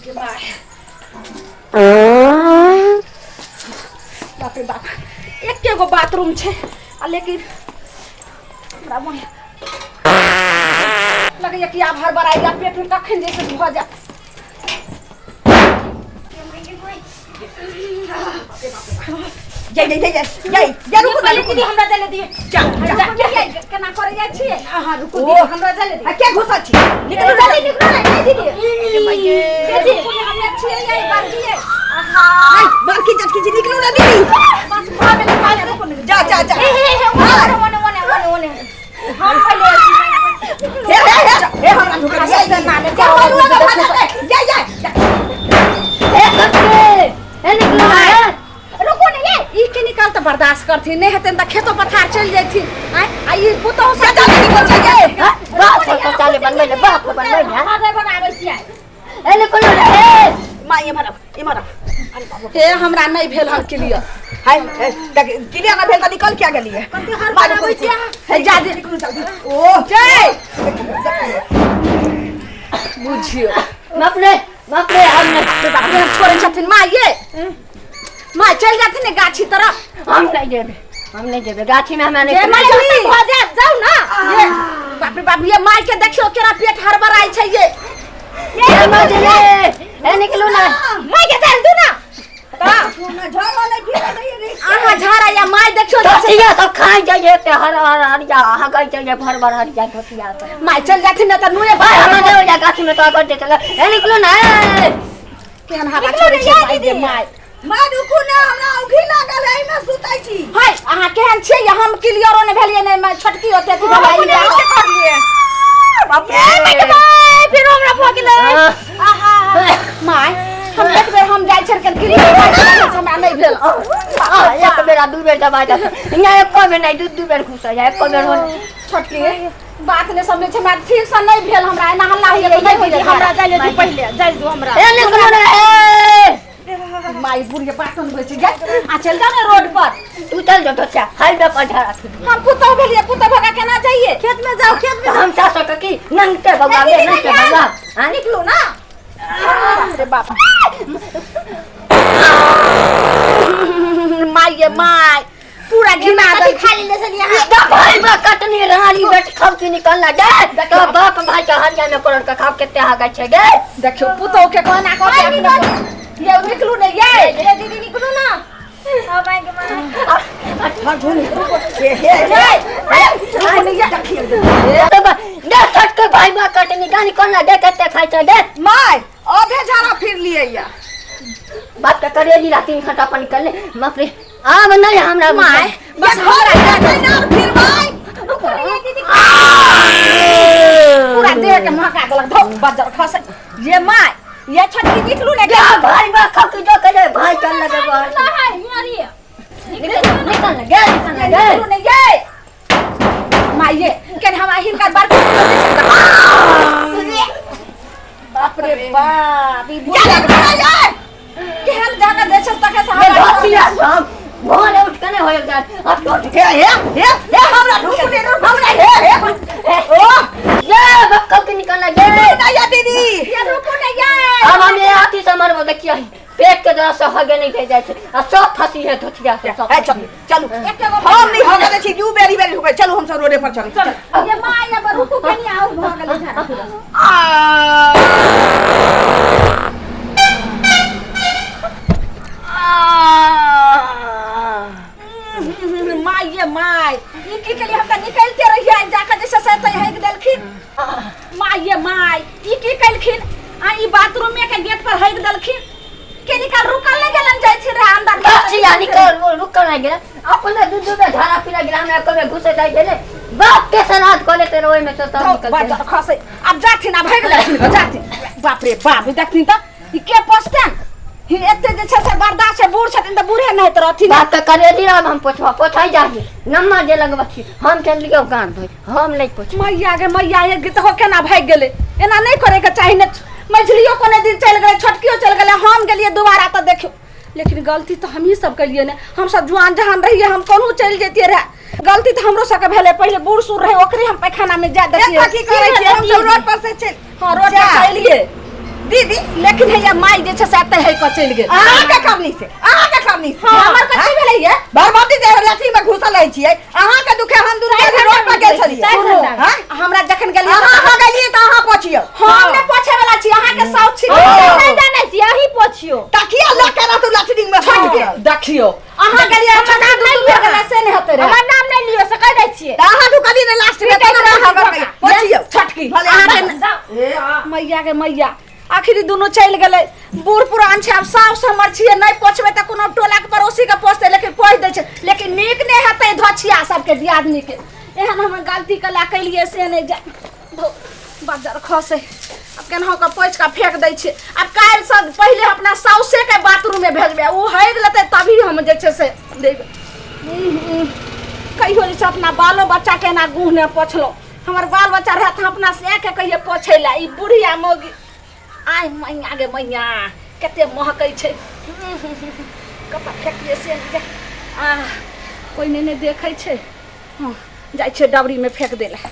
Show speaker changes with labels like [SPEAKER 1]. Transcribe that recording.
[SPEAKER 1] बाप रे बाप, एके गो बाथरूम छै आ लेकिन हमरा मोन लगैया कि आब हड़बड़ाइ गेल, पेट में कखन जे से भऽ जायत।
[SPEAKER 2] जय जय जय जय जय जय, रुकू ना, रुकू।
[SPEAKER 1] दीदी, हमरा जले दिए।
[SPEAKER 2] जा जा।
[SPEAKER 1] केना करे जाइ छियै अहाँ? रुकू
[SPEAKER 2] ओ।
[SPEAKER 1] दीदी, हमरा जले दिए।
[SPEAKER 2] आ के घुसल छी?
[SPEAKER 1] निकलू जल्दी, निकलू ने। नहीं दीदी,
[SPEAKER 2] दीदी।
[SPEAKER 1] रुकू ने, हम छियै ये बड़की। आहा,
[SPEAKER 2] हाय बड़की जटकी जी, निकलू ना दीदी।
[SPEAKER 1] बस भऽ गेलै, भऽ गेलै, रुकू ने।
[SPEAKER 2] जा जा जा।
[SPEAKER 1] हे हे हे, ओने ओने ओने ओने ओने, हम पहिले।
[SPEAKER 2] हे हे हे हे, हमरा ढुकल जय जय
[SPEAKER 1] ना,
[SPEAKER 2] जा, मरुआ के भाजा दे। जय जय जा।
[SPEAKER 3] ए कटके, ए निकलो ना।
[SPEAKER 1] रुकू ने ये, ई के निकाल तऽ बर्दाश्त करथिन नहि हेतनि तऽ खेतो पथार चलि जैथिन। आँय, आ ई पुतहु
[SPEAKER 2] जा जा, निकल जा जय।
[SPEAKER 3] बाप को शौचालय बनबै ले, बाप को बनबै ले।
[SPEAKER 1] अहाँ बनाबै छियै।
[SPEAKER 3] ए निकलो ना, ए।
[SPEAKER 2] माँ, इम्हर आउ, इम्हर आउ। अरे बाबू।
[SPEAKER 1] हे, हमरा नहि भेल हन क्लियर।
[SPEAKER 2] हाय देख, क्लियर ना भेल तऽ निकल किया गेलियै?
[SPEAKER 1] हर बनाबै छियै अहाँ। हे, जा दे।
[SPEAKER 2] निकलू जल्दी। ओ
[SPEAKER 1] जय बुझियौ।
[SPEAKER 3] बाप रे बाप रे, हम नहीं।
[SPEAKER 1] बाप रे, हम छोड़ै छथिन। माँ ये, माँ, चलि जाथिन ने गाछी तरफ।
[SPEAKER 3] हम नहीं जेबे, हम नहीं जेबे गाछी में, हमरा
[SPEAKER 1] जे
[SPEAKER 3] नहीं।
[SPEAKER 1] माय भऽ जायत, जाउ ना ये। बाप रे बाप, ये माय के देखियौ केना पेट हड़बड़ाइ छै ये।
[SPEAKER 3] ए मजले, ए निकलो ना।
[SPEAKER 1] माय के चल दू ना। अहाँ झाड़ा या माय देखियौ जे।
[SPEAKER 3] धोतिया सब खाइ जाइए ते हर हर हरिया हगै जाइए, भर भर हरिया धोतिया सब।
[SPEAKER 1] माय चल जाथिन ने तऽ नुए।
[SPEAKER 3] भाई, हमरा नहीं जा गाछी में तो अगर दे चला। ए निकलो ना, ए।
[SPEAKER 1] केहन हवा छोड़ै छै माय गे माय।
[SPEAKER 2] माँ, रुकू ना, हमरा औघी लागल है, एहिमे सुतै छी।
[SPEAKER 1] हाय, अहाँ केहन छियै? हम क्लियरो नहि भेलियै ने माय, छोटकी ओते थी भेलै।
[SPEAKER 2] कर लिए।
[SPEAKER 1] बाप रे, फिर हमरा भऽ गेलै। आहा my, हम एक बेर हम जाइ छल क्लियर, हमरा नहि भेल।
[SPEAKER 3] आ, एक बेर आ दू बेर दबाइ दे यहाँ, एको बेर नहीं, दू दू बेर घुस जा, एको बेर हो।
[SPEAKER 1] छोटकी बात नहि समझै छै। हमरा ठीक से नहि भेल, हमरा एना हल्ला होइए तऽ नहि होइए।
[SPEAKER 4] हमरा जाय दू, पहिले जाय दू हमरा।
[SPEAKER 3] ए निकलो ना, ए।
[SPEAKER 1] माय, बुढ़िया बात नहि होइ छै। जा आ चल जाओ ने रोड पर।
[SPEAKER 3] तू चल जो धोतिया हाईवे पर झड़ा छुट।
[SPEAKER 1] हम पुतहु भेलियै, पुतहु भगा केना जाइए?
[SPEAKER 4] खेत में जाओ, खेत में।
[SPEAKER 3] हम सासो के की नंगटे बउआ बे, नंगटे बउआ। हाँ?
[SPEAKER 1] निकलू ना। अरे बाप my, ये my, पूरा घिना
[SPEAKER 4] कथी
[SPEAKER 1] देलखिन।
[SPEAKER 4] खा लेने छलियै अहाँ?
[SPEAKER 3] तो भाई बा कटनी रानी बेट खाव की निकलना गे, तो बाप भाई के हरिया में कोरन के खाव केते हागै छै गे।
[SPEAKER 1] देखियौ पुतहु के कोना कऽ के अपने ये। निकलू ने ये।
[SPEAKER 4] ये दीदी, निकलू ना। हाँ माय के माय।
[SPEAKER 2] हे हे हे।
[SPEAKER 1] रुकू ने ये।
[SPEAKER 3] तो दे छट के भाई बा कटनी गानी कोना दे, केते खाइ छै दे।
[SPEAKER 2] माय, आधे झाड़ा फिर लिए या।
[SPEAKER 3] बाप के करेली ला 3 घंटा पर निकलले। बाप रे, आब नहीं हमरा।
[SPEAKER 1] My,
[SPEAKER 2] बस
[SPEAKER 1] बस
[SPEAKER 2] हमरा
[SPEAKER 1] हमरा
[SPEAKER 2] जाय ना फिर माय।
[SPEAKER 1] पूरा देह के महका देलक। धौ बजर खसै ये my, ये छोटकी, निकलू ने।
[SPEAKER 3] जा भाई बा खाव की जो करे भाई चल लगे बाहर।
[SPEAKER 4] ना है हियारी।
[SPEAKER 3] निकल निकल गे, निकल गे।
[SPEAKER 1] निकलू ने ये my, ये केन हम हिनका बार। बाप रे बाप, ई
[SPEAKER 2] जा
[SPEAKER 1] बुढ़िया
[SPEAKER 2] जा जा।
[SPEAKER 1] केहन जाना दे छै तखे से।
[SPEAKER 3] ये धोतिया सब भोरे उठ के नहीं होय जाए अब तो उठ
[SPEAKER 2] हे हे हे हे, हमरा ढुकू ने, हमरा हे हे ओ।
[SPEAKER 3] ये बक्कल के निकलना गे।
[SPEAKER 2] ना या दीदी।
[SPEAKER 1] ये रुकू ने ये।
[SPEAKER 3] अब हम ये हाथी से मरबो, देखिए पेट के दर्द से हगे नहीं भेज जाए छै आ सब फंसी है धोतिया से सब।
[SPEAKER 2] ए चलू चलू, हम नहीं होगे दै छी, दू बेरी बेरी ढुकै। चलू, हम सब रोडे पर चलू, चलू।
[SPEAKER 1] ये my, ये रुकू कनी, आउ भऽ गेलै झाड़ा फिरा। My ये my, ई की केलियै? हम तऽ निकलिते रहियै, जाके जे छै से एतै हेक देलखिन। My ये my, ई की केलखिन? आ ई बाथरूमे के गेट पर हेक देलखिन। के निकाल रुकल नहि गेलन, जाइ छी रहे अंदर।
[SPEAKER 3] धोतिया निकल, वो रुकल नहीं गेला, अपने दू दू बेर झाड़ा फिरा गेला, हमरा कमे घुसे जाय गेले। बाप के सराद कऽ लेते रहे ओहिमे से तब निकलते।
[SPEAKER 1] बजर खसै, आब जाथिन, आब भागि लेथिन गऽ, जाथिन। बाप रे बाप, ई देखथिन तऽ ई के पोसतनि? ही एते जे छै से बर्दाश्त छै, बूढ़ छथिन तऽ बूढ़े नहित रहथिन।
[SPEAKER 3] बाप के करेली राम, हम पोछबा पोछाई जाही नम्मा जे लगबा छी, हम चल लियौ गान धोइ, हम नहीं पोछ।
[SPEAKER 1] मैया गे मैया, एक गीत हो केना भागि गेलै? एना नहि करैके चाही ने। मझलियो कोने दिन चलि गेलै, छोटकियो चलि गेलै, हम गेलियै दोबारा तऽ देखियौ। लेकिन गलती तऽ हमही सब केलियै ने, हम सब जुआन जहान रहियै, हम कोनहु चलि जैतियै रहे। गलती तऽ हमरो सबके भेलै, पहिले बूढ़ सूढ़ रहै, ओकरे हम पैखानामे जाय
[SPEAKER 2] देखा
[SPEAKER 1] देखियै।
[SPEAKER 2] की करै छियै, हम सब रोड पर से चल।
[SPEAKER 1] हाँ, रोड पर
[SPEAKER 2] जा।
[SPEAKER 1] से एलियै।
[SPEAKER 2] दीदी
[SPEAKER 1] लेकिन हैया माई जे छै से एते है कऽ चलि गेल।
[SPEAKER 2] अहाँ के करनी से, अहाँ के करनी से।
[SPEAKER 1] हमर कथी भेलै ये?
[SPEAKER 2] बर्बादी दे लथी में घुसल रहै छियै। अहाँ के दुखे हम दुनू आदमी रोड पर गेल छलियै।
[SPEAKER 1] सुनू,
[SPEAKER 2] हाँ?
[SPEAKER 1] हमरा जखन गेलियै
[SPEAKER 2] अहाँ हो गेलियै तऽ अहाँ पोछियौ।
[SPEAKER 1] हम नहि पोछे वाला छी, अहाँ के साउथ छी।
[SPEAKER 4] नहि जानै छी, अहीं पोछियो।
[SPEAKER 2] तकिया लऽ के रहतौ लथनी में
[SPEAKER 1] छोटकी देखियौ, अहाँ गेलियै, हमरा नाम नहि लिअ, गेलै से नहि हेतै रहै।
[SPEAKER 4] हमर नाम नहि लियो से कहि दै छियै।
[SPEAKER 2] तऽ अहाँ ढुकलियै ने लास्ट में, तहन अहाँ हो गेलियै। पोछियौ।
[SPEAKER 1] छोटकी
[SPEAKER 2] भले
[SPEAKER 1] अहाँके
[SPEAKER 4] जाउ।
[SPEAKER 1] मैया के मैया, आखिर ई दुनू चलि गेलै। बूढ़ पुरान छै, आब साउस हमर छियै, नहि पोछबै तऽ कोनो टोलाके पड़ोसीके पोछतै, लेकिन पोछि दै छै, लेकिन नीक नहि हेतै धोछिया सबके दियादनीके। एहन हम गलती कला केलियै से नहि जा धो बज्जर खसै। आब केनाहु कऽ पोछि कऽ फेंक दै छियै। आब काल्हिसँ पहिले अपना साउसेके बाथरूममे भेजबै, ओ हगि लेतै तभी हम जे छै से देबै। कहियो जे छै अपना बालो बच्चाके एना गुह नहि पोछलहुँ। हमर बाल बच्चा रहए तऽ अपना से के कहिए पोछै लए। ई बुढ़िया मौगी, आइ मैया गे मैया, कते महकै छै। कतऽ फेकिए से नहि जाय। आ कोइ नहि ने देखै छै। हँ, जाइ छियै डबरीमे फेंक दै लए।